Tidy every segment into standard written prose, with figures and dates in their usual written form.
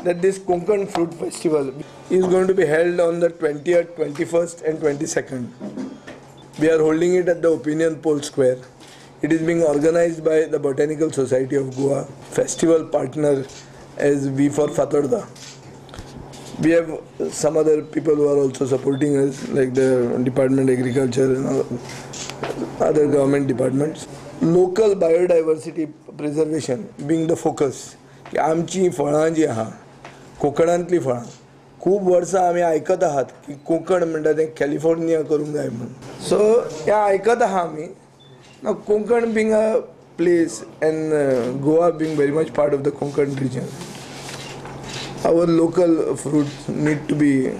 That this Konkan Fruit Festival is going to be held on the 20th, 21st and 22nd. We are holding it at the Opinion Poll Square. It is being organized by the Botanical Society of Goa, festival partner as V for Fatorda. We have some other people who are also supporting us, like the Department of Agriculture and other government departments. Local biodiversity preservation being the focus. आमची फळां जी आहा, कोकणांतली फळां, खूब वर्सां आमी आयकत आहात की कोंकण म्हणटा तें कॅलिफोर्निया करूंक जाय म्हूण. सो हें आयकत आहा आमी. Now Konkan being a place and Goa being very much part of the Konkan region, our local fruit need to be,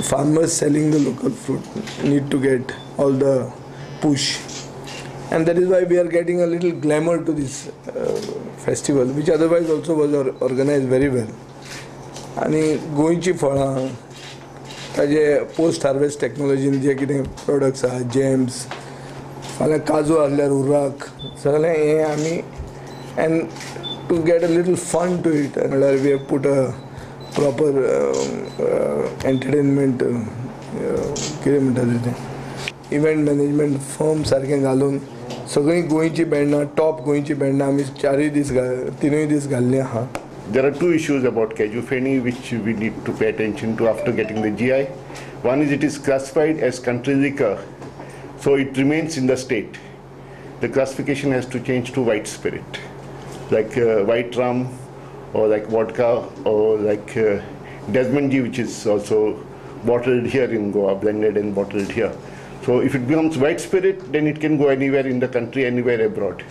farmers selling the local fruit need to get all the push. And that is why we are getting a little glamour to this festival, which otherwise also was organized very well. आनी गोंयची फळां, ताजे post harvest टॅक्नोलॉजीन जे कितें products आहा, jams, फाल्यां काजू आसल्यार उर्राक, सगळें हें आमी, and to get a little fun to it म्हणल्यार we have put a proper entertainment, कितें म्हणटा तें, इव्हेंट मॅनेजमेंट फर्म सारकें घालून सगळीं गोंयची बँडां, टॉप गोंयची बँडां आमी चारूय दीस, तिनूय दीस घाल्लीं आहा. There are two issues about Kaju Feni which we need to pay attention to after getting the GI. One is it is classified as country liquor, so it remains in the state. The classification has to change to white spirit, like white rum or like vodka or like Desmond G, which is also bottled here in Goa, blended and bottled here. So if it becomes white spirit, then it can go anywhere in the country, anywhere abroad.